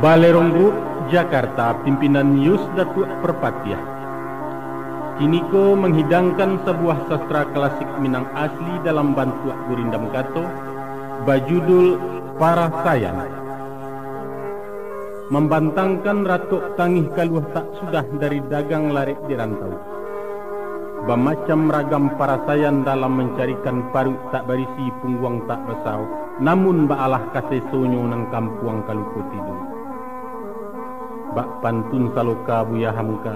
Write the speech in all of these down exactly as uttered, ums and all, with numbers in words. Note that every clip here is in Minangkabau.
Balerong Group, Jakarta, pimpinan Yus Datuak Perpatiah. Kiniko manghidangkan sabuah sastra klasik Minang asli dalam bantuak gurindam kato, bajudul Parasaian. Mambantangkan ratok tangih kaluah tak sudah dari dagang larek di rantau. Bamacam ragam parasaian dalam mancarikan paruik tak barisi, pungguang tak basaok, namun baalah kasesonyo nan kampuang ka luko tido. Bak pantun saloka Buya Hamka,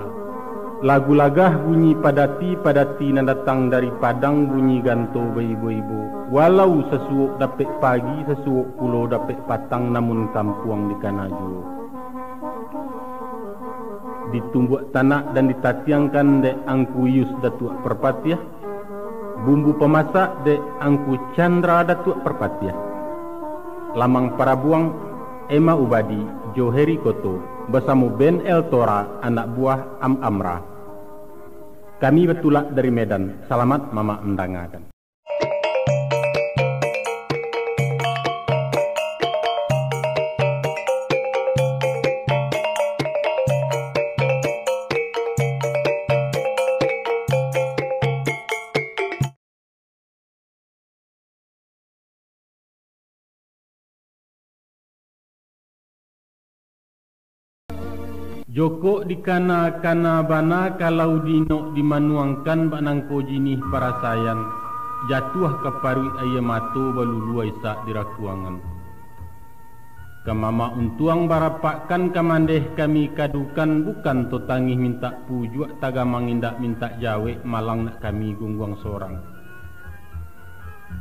lagu lagah bunyi padati-padati nan datang dari Padang bunyi ganto baibo-ibo, walau sasuok dapek pagi, sasuok pulo dapek patang, namun kampuang dikana juo. Ditumbuak tanak dan ditatiangkan dek Angku Yus Datuak Perpatiah, bumbu pamasak dek Angku Chandra Datuak Perpatiah, lamang parabuang Ema Ubadi jo Heri Koto basamo Ben El Tora, anak buah Am Amra. Kami batulak dari Medan, salamat mamak mandangakan. Jokok dikana-kana bana, kalau diinok dimanuangkan, bak nangko jinih parasaian, jatuah ka paruik aia mato, balulua isak di rakuangan. Ka mamak untuang barapakkan, ka mandeh kami kadukan, bukan to tangih mintak pujuak, tagamang indak mintak jawek, malang nak kami gungguang sorang.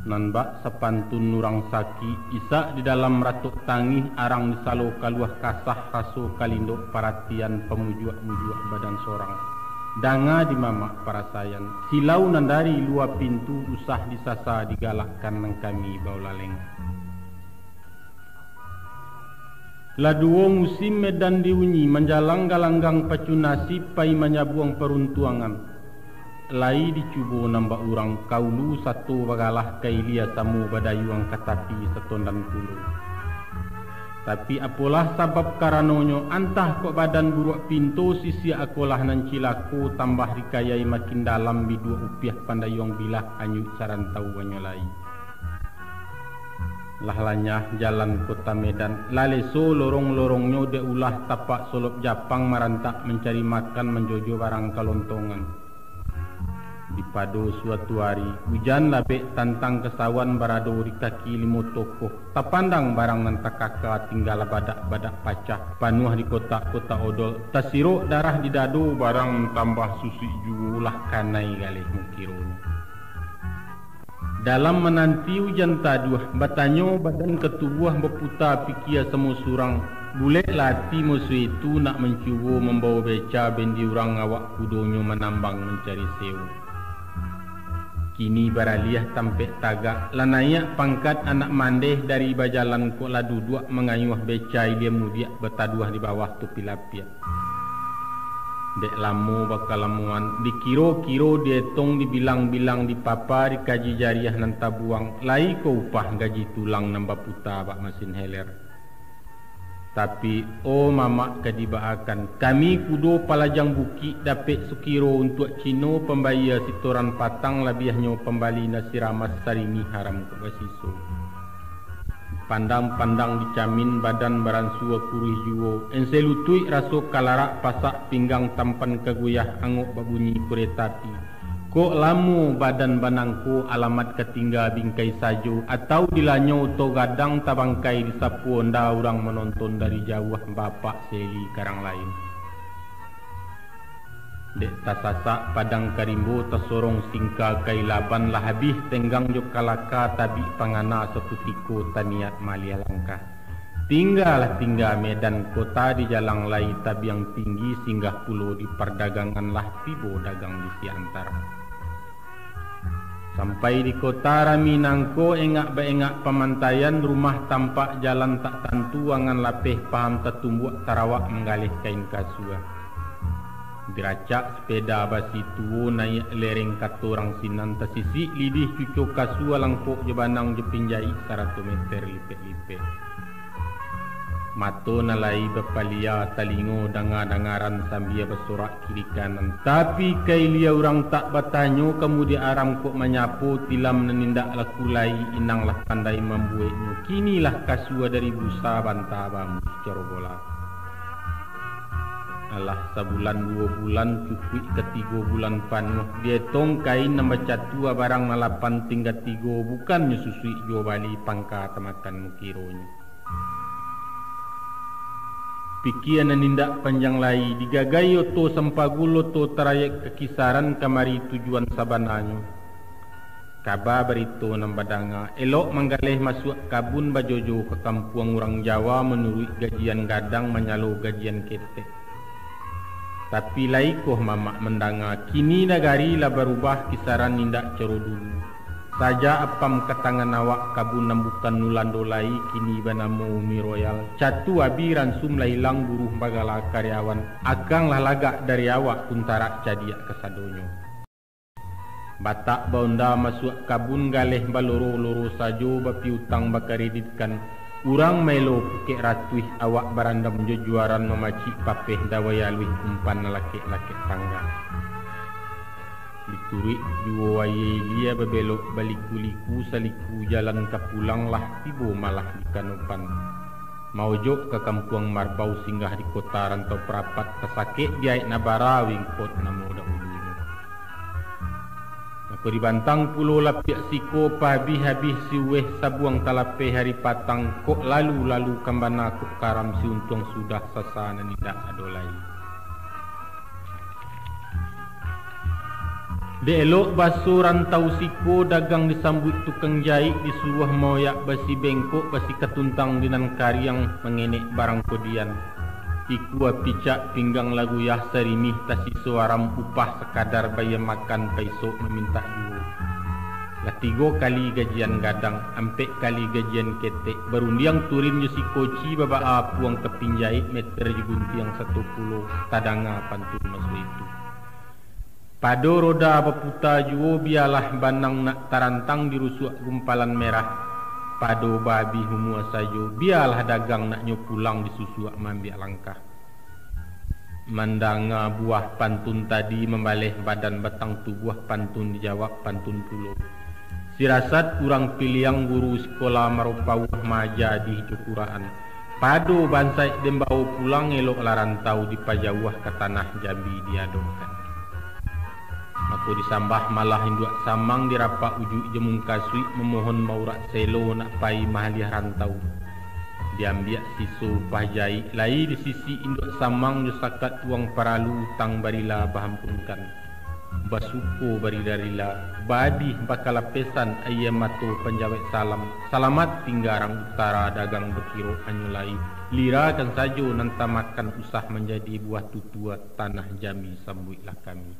Nan bak sapantun urang sakik, isak di dalam ratok tangih, arang di salo kaluah kasah, raso kalindok paratian, pamujuak-mujuak badan sorang. Danga di mamak parasaian, silau nan dari lua pintu, usah disasa digalakkan, nan kami baulaleng. Lah duo musim Medan diunyi, manjalang galanggang pacu nasib, pai manyabuang paruntuangan. Lai dicubo nan bak urang, ka ulu sato bagalah, ka ilia samo badayuang, ka tapi satondan pulo. Tapi apolah sabab karanonyo, antah kok badan buruak pinto, sisiak akolah nan cilako, tambah dikayai makin dalam, biduak upiah pandayuang bilah, anyuik sarantau anyo lai. Lah lanyah jalan kota Medan, lah leso lorong-lorongnyo dek ulah, tapak solop Japang marantak, mancari makan, manjojo barang kalontongan. Di pado suatu ari, ujan labek tantang kasawan, barado di kaki limo tokoh, tapandang barang nan takaka, tinggalah badak-badak pacah, panuah di kotak-kotak odol, tasirok darah di dado, barang nan tambah susik juo, lah kanai galeh mangkironyo. Dalam mananti ujan taduah, batanyo badan ka tubuah, baputa pikia samo surang, buleklah ati musuah itu, nak mancubo mambawo beca, bendi urang awak kudonyo, manambang mancari sewo. Kini baraliah tampek tagak, lah naiak pangkat anak mandeh, dari bajalan kok lah duduak, mangayuah beca ilia mudiak, bataduah di bawah topi lapiak. Dek lamo bakalamoan, dikiro-kiro, dietong, dibilang-bilang, dipapa, dikaji jariah nan tabuang, lai ko upah gaji tulang, nan baputa bak masin heler. Tapi, oh mamak ka dibaakan, kami kudo palajang bukik, dapek sukiro untuak Cino, pambayia sitoran patang, labiahnyo pambali nasi ramas, sarimih haram kok basiso. Pandang-pandang dicamin, badan baransua kuruih juo, ense lutuik raso kalarak, pasak pinggang tampan ka goyah, angok babunyi kureta api. Kok lamo badan banangko, alamat ka tingga bingkai sajo, atau dilanyau to gadang tabangkai, disapo nda urang manonton dari jauah, bapak seli karang lain. Dek tasasak padang ka rimbo, tasorong singka ka ilaban, lah abih tenggang jo kalaka, tabik pangana sakutiko, taniat maliah langkah. Tinggalah tingga Medan kota, dijalang lai tabiang tinggi, singgah pulo di pardagangan, lah tibo dagang di Siantar. Sampai di kota rami nangko, engak baengak pamantaian, rumah tampak jalan tak tantu, angan lapeh paham tatumbuak, tarawak manggaleh kain kasua. Diracak sepeda basi tuo, naiak lereng kato rang sinan, tasisik lidih cuco kasua, langkok jo banang jo pinjaik, sarato meter lipek-lipek. Mato nan lai bapalia, talingo danga-dangaran sambia basorak kiri kanan. Tapi ka ilia urang tak batanyo, ka mudiak aram kok manyapo, tilam nan indak laku lai, inang lah pandai mambueknyo. Kini lah kasua dari busa, banta bamuih caro bola. Alah, sabulan duo bulan, cukuik ka tigo bulan panuah. Dietong kain nan bacatua, barang nan lapan tingga tigo, bukannyo susuik juo bali, pangka tamakan mukironyo. Pikia nan indak panjang lai, digagai oto sampagulo, oto tarayek ka Kisaran, kamari tujuan sabananyo. Kaba barito nan badanga, elok manggaleh masuak kabun, bajojo ka kampuang urang Jawa, manuruik gajian gadang, manyalo gajian ketek. Tapi lai koh mamak mandanga, kini nagari lah barubah, Kisaran indak caro dulu. Sajak apam ka tangan awak, kabun nan bukan Ulando lai, kini banamo Uni Royal. Catu abi ransum lah ilang, buruh bagala karyawan, akang lah lagak dari awak, kuntarak cadiak kasadonyo. Batak baonda masuak kabun, galeh baloro-loro sajo, bapiutang bakareditkan. Urang maelo pukek ratuih, awak barandam jo juaran, mamacik papeh dawai aluih, umpan nan lakek-lakek tangga. Dituruik juo aia ilia, babelok baliku-liku, saliku jalan ka pulang, lah tibo malah di Kanopan. Maojok ka kampuang Marbau, singgah di kota Rantau Parapat, tasakek di Aek Nabara, Wingkot namo dahulunyo. Mako dibantang pulo lapiak siko, pahabih-habih siuweh, sabuang talapeh ari patang, kok lalu-lalu kambana, kok karam siuntuang, sudah sasa nan indak ado lai. Dek elok baso rantau siko, dagang disambuik tukang jaik, disuruah maoyak basi bengkok, basi katuntang di nan kariang, mangenek barang kodian. Ikua picak, pinggang lah guyah, sarimih tasiso aram, upah sakadar bayia makan, paisok mamintak juo. Lah tigo kali gajian gadang, ampek kali gajian ketek, barundiang turin jo si koci, babaa puang ka pinjaik, meter jo guntiang sato pulo, tadanga pantun maso itu. Pado roda baputa juo, bialah banang nak tarantang, dirusuak gumpalan merah. Pado baabih umua sajo, bialah dagang naknyo pulang, disusuak maambiak langkah. Mandanga buah pantun tadi, mambaleh badan batang tubuah, pantun dijawab pantun pulo. Sirasat urang piliang, guru sikola maropauah, maaja di Jukurahan. Pado bansaik den bao pulang, eloklah rantau dipajauah, ka tanah Jambi diadokkan. Mako disambah malah induak samang, dirapak ujuik jo mungkasuik, mamohon maurak selo, nak pai maaliah rantau. Diambiak siso upah jaik, lai disisik induak samang, jo sakat uang paralu, utang barila bahampunkan. Basuko barila-rila, baadih bakalapesan, aia mato panjawek salam. Salamat tingga rang utara, dagang bakiro hanyo lai, lirakan sajo nan tamakan, usah manjadi buah tutua, tanah Jambi sambuiklah kami.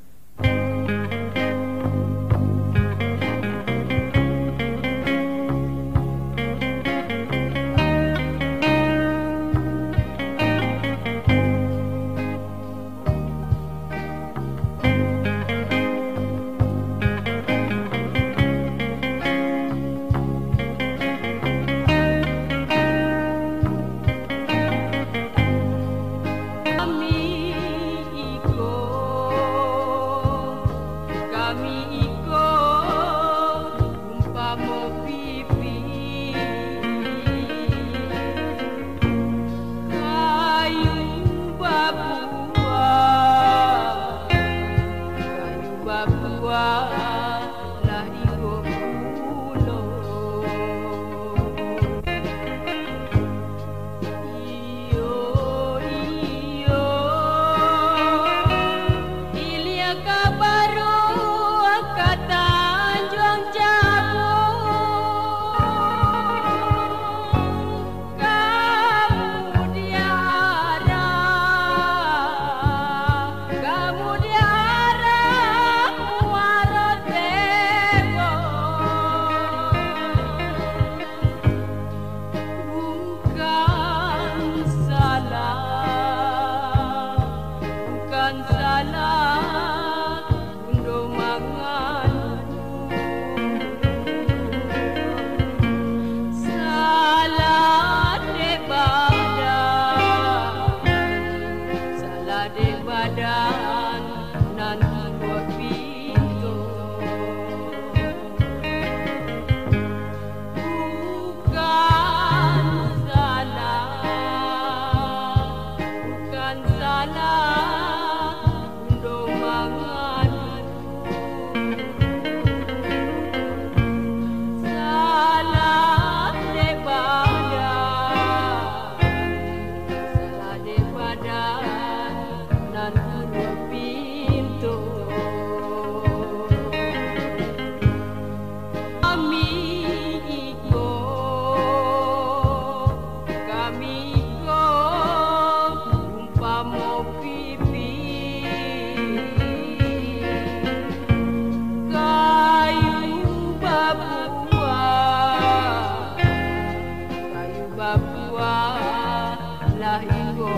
Babuah lah inggo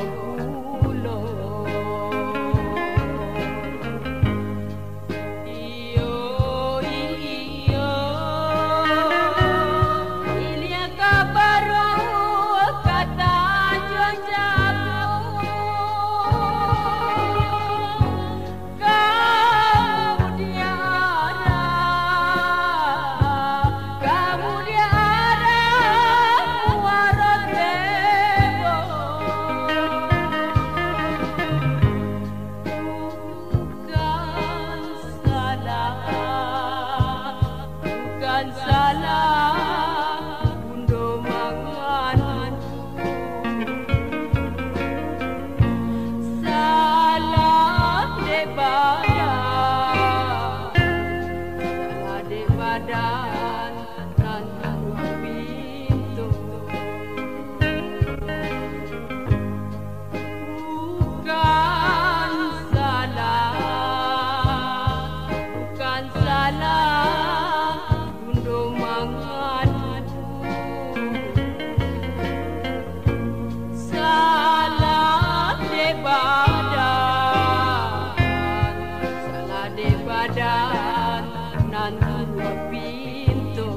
pulo. Iyo, iyo, ilia ka baru ka tanjuang jago. Kamu di arah, kamu di arah muaro tembok. Bukan salah, bukan salah Bundo manganu. Salah dek badan, salah dek badan nan tuo pinto. Bukan salah, bukan salah Bundo manganu. Salah dek badan, salah dek badan nan tuo pinto.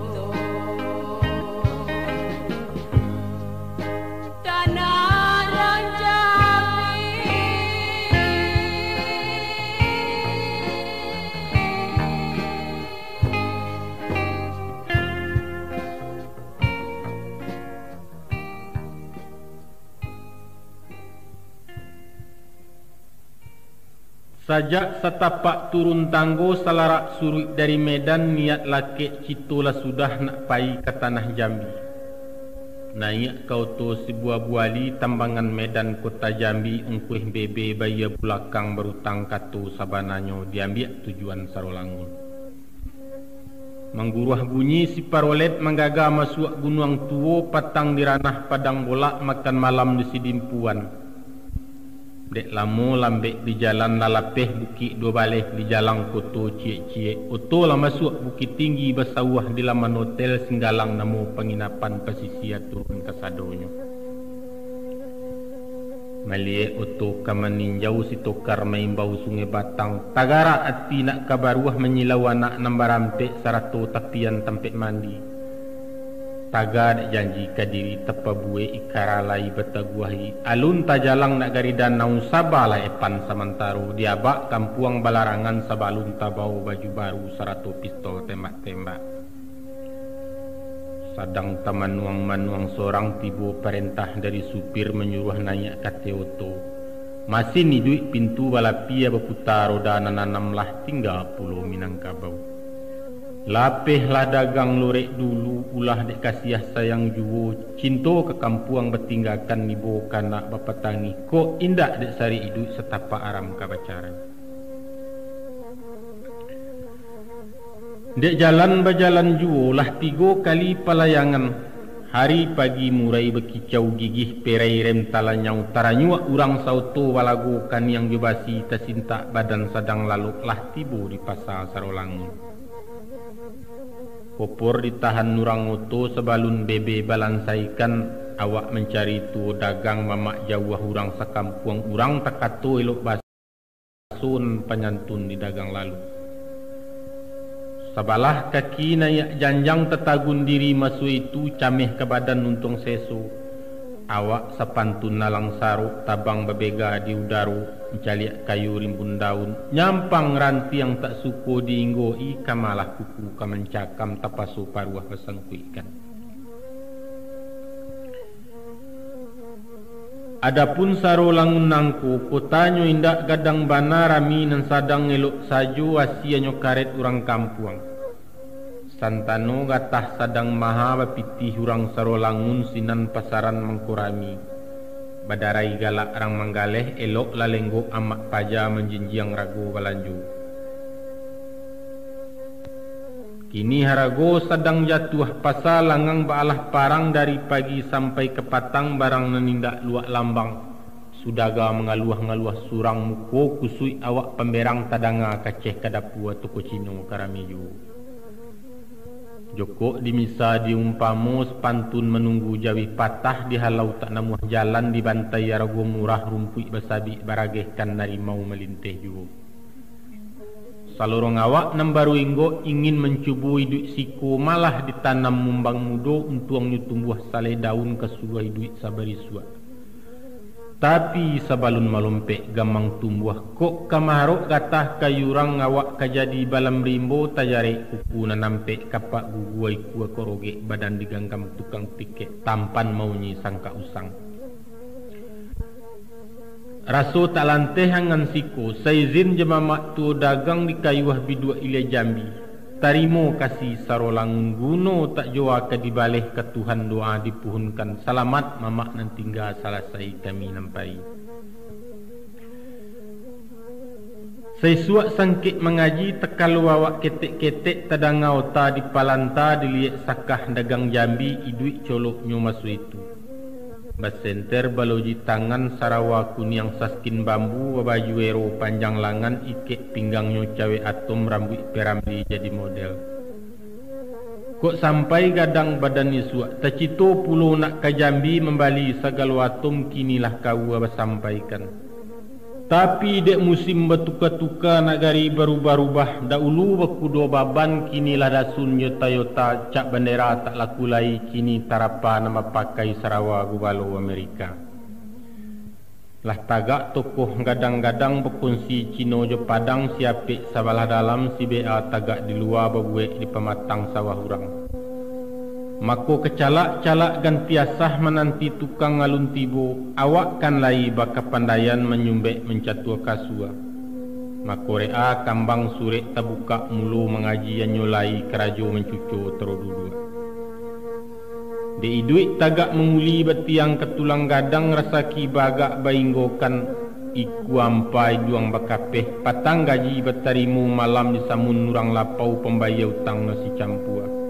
Tanah ranjang. Sajak satapak turun tanggo salarak suruik dari Medan, niat lakek cito lah sudah nak pai ka tanah Jambi. Naiak ka oto sibuah buali tambangan Medan kota Jambi, ungkuih bebe bayia bulakang barutang kato sabananyo diambiak tujuan Sarolangun. Mangguruah bunyi si Parolet manggaga masuak Gunuang Tuo, patang di Ranah Padang Bolak, makan malam di Sidimpuan. Dek lamo lambek di jalan, lah lapeh Bukik Duo Baleh di jalang koto ciek-ciek, oto lah masuak Bukittinggi, basawah di laman hotel Singgalang, namo panginapan pasisia turun kasadonyo. Maliek oto ka maninjau, si tokar maimbau Sungai Batang, tagarak ati nak ka baruah, manyilau anak nan barampek, sarato tapian tampek mandi. Taga dek janji ka diri, tapabuek ikara lai bataguahi, alun tajalang nak gari danau, sabalah epan samantaro, diabak kampuang balarangan, sabalun tabao baju baru, sarato pistol tembak-tembak. Sadang tamanuang-manuang sorang, tibo parentah dari supir, manyuruah naiak ka ateh oto. Masin iduik pintu balapia, baputa roda nan anam, lah tingga pulo Minangkabau. Lapehlah dagang lorek dulu, ulah dek kasiah sayang juo, cinto ka kampuang batinggakan, ibo ka anak bapatangih, kok indak dek sarik iduik, satapak aram ka bacarai. Dek jalan bajalan juo, lah tigo kali palayangan. Hari pagi murai bakicau gigih, perai rem talanyau, taranyuak urang saoto balago, kaniang jo basi tasintak, badan sadang lalok, lah tibo di pasa Sarolangun. Kopor ditahan urang oto, sabalun bebe balansaikan, awak mancari tuo dagang, mamak jauah urang sakampuang, urang takato elok basa. Sun panyantun di dagang lalu. Sabalah kaki naiak janjang, tatagun diri maso itu, cameh ka badan untuang seso. Awak sapantun nalang sarok, tabang babega di udaro, mancaliak kayu rimbun daun, nyampang rantiang tak suko diinggo-i, ka malah kuku ka mancakam, tapaso paruah basangkuikkan. Adapun Sarolangun nangko, kotanyo indak gadang bana, rami nan sadang elok sajo, asianyo karet urang kampuang. Santano gatah sadang maha, bapitih urang Sarolangun, sinan pasaran mangko rami. Badarai galak rang manggaleh, elok lah lenggok amak paja, manjinjiang rago balanjo. Kini harago sadang jatuah, pasa langang baalah parang, dari pagi sampai ka patang, barang nan indak luak lambang. Sudaga mangaluah-ngaluah surang, muko kusuik awak pamberang, tadanga kaceh ka dapua, toko Cino ka rami juo. Jokok di misa diumpamo, sapantun manunggu jawih patah, dihalau tak namuah jalan, dibantai arago murah, rumpuik basabik barageh, kan narimau malinteh juo. Salorong awak nan baru inggok ingin mancubo iduik siko, malah ditanam mumbang mudo, untuangnyo tumbuah salai daun, kasuah iduik sabarisuak. Tapi sabalun malompek gamang tumbuah, kok ka maharok gatah ka jurang, awak ka jadi balam rimbo, tajarek kuku nan ampek, kapak gugu ikua korogek, badan diganggam tukang tikek, tampan maunyi sangkak usang. Raso tak lanteh angan siko, saizin jo mamak tuo dagang, di kayuah biduak ilia Jambi. Tarimo kasih sarolangun, guno tak jo ka dibaleh, ka Tuhan doa dipuhunkan, salamat mamak nan tingga, salasai kami nan pai. Saisuak sangkek mangaji, takalo awak ketek-ketek, tadanga ota di palanta, diliek sakah dagang Jambi, iduik coloknyo maso itu. Basenter baloji tangan, sarawa kuniang saskin bambu, babaju ero panjang langan, ikek pinggangnyo cawek atom, rambuik piramli jadi model. Kok sampai gadang badan isuak, tacito pulo nak ka Jambi, mambali sagalo atom, kini lah kaua basampaikan. Tapi dek musim batuka-tuka, nagari barubah-rubah, daulu bakudo baban, kini lah Datsun jo Toyota, cap bandera tak laku lai, kini tarapa nan bapakai sarawa gubalo Amerika. Lah tagak tokoh gadang-gadang, bakunsi Cino jo Padang, si apek sabalah dalam, si B A tagak di lua, babuek di pamatang sawah urang. Mako kacalak-calak ganti asah, mananti tukang alun tibo, awak kan lai bakapandaian, manyumbek mancatua kasua. Mako rek a kambang surek, tabukak mulo mangaji, anyo lai karajo mancuco tarududuak. Dek iduik tagak manguli, batiang ka tulang gadang, rasaki bagak bainggokan, ikua ampa iduang bakapeh, patang gaji batarimo, malam disamun urang lapau, pambayia utang nasi campua.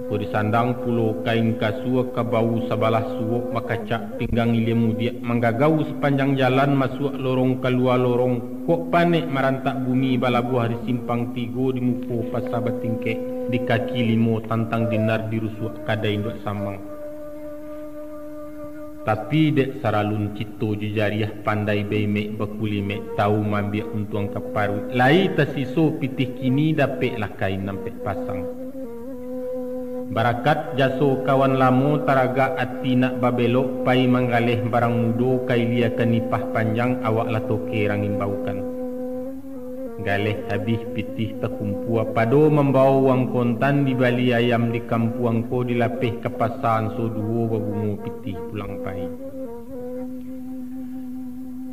Ko disandang pulo kain kasua, kabau sabalah suok, bakacak pinggang ilia mudiak, manggagau sapanjang jalan, masuak lorong kalua lorong, kok panek marantak bumi, balabuah di simpang tigo, di muko pasa batingkek, di kaki limo tantang dinar, di rusuak kadai induak samang. Tapi dek saralun cito jo jariah, pandai baimek bakulimek, tau maambiak untuang ka paruik, lai tasiso pitih kini, dapeklah kain ampek pasang. Barakat jaso kawan lamo, taragak ati nak babelok, pai manggaleh barang mudo, ka ilia ka nipah panjang, awak lah toke rang imbaukan. Galeh abih pitih takumpua, pado mambawo uang kontan, dibali ayam di kampuang ko, dilapeh ka pasa anso duo, babungo pitih pulang pai.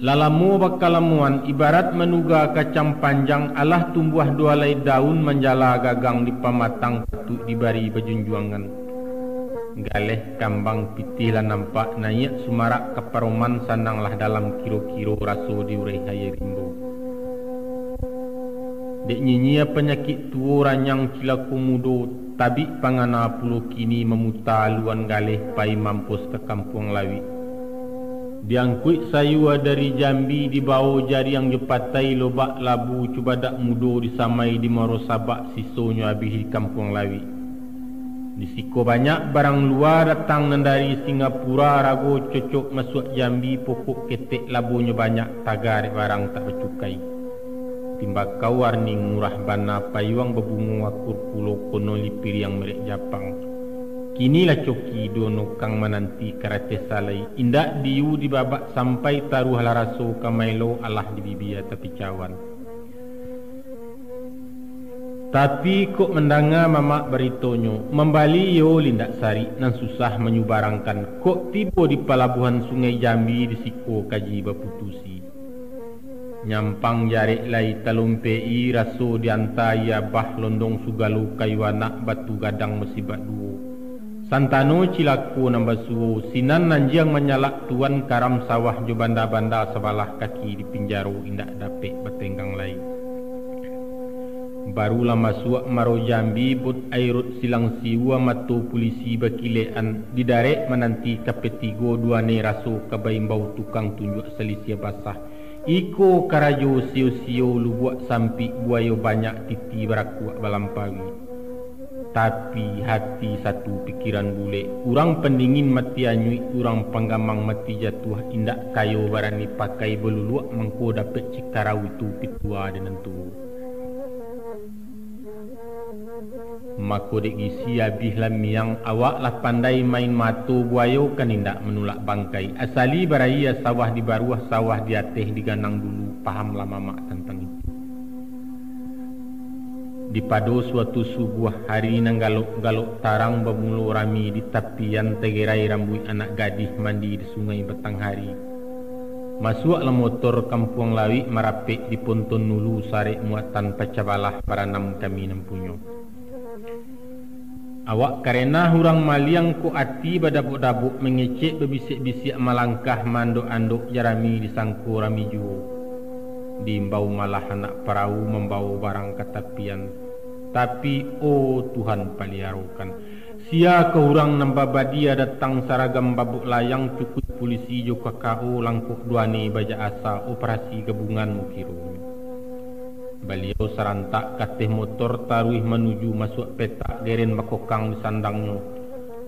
Lah lamo bakalamoan, ibarat manuga kacang panjang, alah tumbuah duo alai daun, manjala gagang di pamatang, patuik dibari bajunjuangan. Galeh kambang pitih lah nampak, naiak sumarak ka paroman, sananglah dalam kiro-kiro, raso diureh aia rimbo. Dek nyinyia panyakik tuo, ranyang cilako mudo, tabik pangana pulo kini, mamuta aluan galeh, pai mampus ka kampuang lawik. Diangkuik sayua dari Jambi, dibawo jariang jo patai, lobak labu cubadak mudo, disamai di Muaro Sabak, sisonyo abih di kampuang lawik. Di siko banyak barang lua, datang nan dari Singapura, rago cocok masuak Jambi, pokok ketek labonyo banyak, taga dek barang tak bacukai. Timbakau warni murah bana, payuang babungo akur pulo, kono lipiriang merek Japang. Kini lah coki duo nokang, mananti karaceh salai, indak diu dibabak sampai, taruahlah raso ka maelo, alah di bibia tapi cawan. Tapi kok mandanga mamak baritonyo, mambali iyo lindak sarik, nan susah manyubarangkan, kok tibo di palabuhan Sungai Jambi, di siko kaji baputusi. Nyampang jarek lai talompek-i, raso dianta iyo abah, londong sugalo kayu anak, batu gadang basibak duo. Santano cilako nan basuo, sinan anjiang manyalak tuan, karam sawah jo banda-banda, sabalah kaki di pinjaro, indak dapek batenggang lai. Barulah masuak Maro Jambi, bot airot silang siua, mato pulisi bakilekan, didarek mananti ka P tigo, duane raso ka baimbau, tukang tunjuak salisiah basah. Iko karajo sio-sio, lubuak sampik buayo banyak, titi barakuak balampawi. Tapi hati satu pikiran bulek, urang pandingin mati anyuik, urang panggamang mati jatuah, indak kayo barani pakai baluluak, mangko dapek cikarau itu pitua di nan tuo. Mako dek gisi abih lamiang, awak lah pandai main mato buayo, kan indak manulak bangkai. Asali baraiya sawah di baruah, sawah di ateh diganang dulu, pahamlah mamak tantang itu. Di pado suatu subuah hari nan galok-galok tarang bamulo rami di tapian tagerai rambuik anak gadih mandi di sungai Batanghari. Masuaklah motor Kampuang Lawik marapek di ponton nulu sarek muatan pacah balah paranam kami nan punyo. Awak karena urang maliang ko ati badabok-dabok mangecek babisiak-bisiak malangkah maandok-andok jarami disangko rami juo. Diimbau malah anak parau mambawo barang ka tapian. Tapi, oh Tuhan paliarokan, Sia ka urang nan babadia datang saragam babok layang, cukuik pulisi jo K K O, langkok duane bajak asa, operasi gabungan mukironyo. Baliau sarantak kateh motor taruih manuju masuak petak geren bakokang di sandangnyo.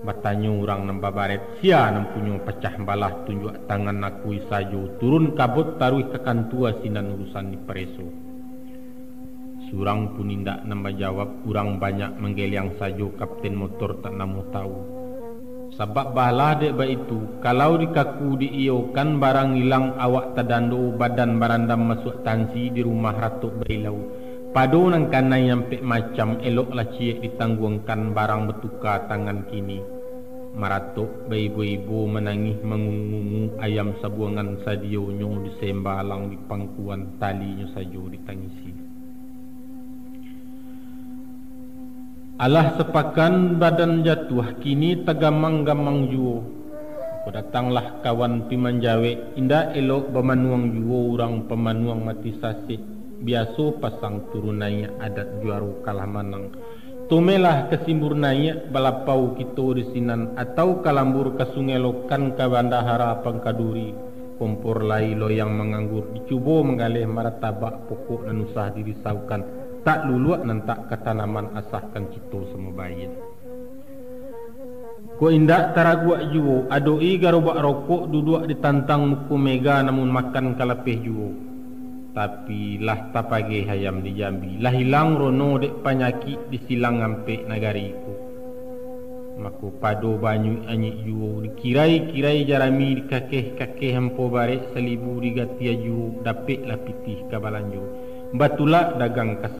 Batanyo urang nan babaret, sia nan punyo pacah balah tunjuak tangan akui sajo, turun kabot taruih ka kantua sinan urusan dipareso. Surang pun indak nan bajawab, urang banyak manggeliang sajo, kapten motor tak namo tahu. Sabab balah dek baitu, kalau dikaku diiyokan barang ilang, awak tadando, badan barandam masuak tansi, di rumah ratok bailau. Pado nan kanai ampek macam, eloklah ciek ditangguangkan, barang batuka tangan kini. Maratok baibo-ibo, manangih mangungu-ngungu, ayam sabuangan sadionyo disembalang di pangkuan, talinyo sajo ditangisi. Alah sapakan badan jatuah, kini tagamang-gamang juo. Ko datanglah kawan pi manjawek, indak elok bamanuang juo, urang pamanuang mati sasek. Biaso pasang turun naiak, adat juaro kalah manang. Tomelah ka Simbur Naiak, balapau kito di sinan, atau ka lambur ka Sungai Lokan, ka Bandahara Pangkaduri. Kompor lai loyang manganggur, dicubo manggaleh maratabak, pokok nan usah dirisaukan, tak luluak nan tak katanaman, asahkan kito samo baiak. Kok indak taraguak juo, adoi garobak rokok, duduak ditantang muko mega, namun makan ka lapeh juo. Tapi lah tapageh ayam di Jambi, lah ilang rono dek panyakik, disilang ampek nagari ko. Mako pado banyuik anyik juo, dikirai-kirai jarami, dikakeh-kakeh ampo barek, salibu digatia juo, dapeklah pitih ka balanjo. Batulak dagang ka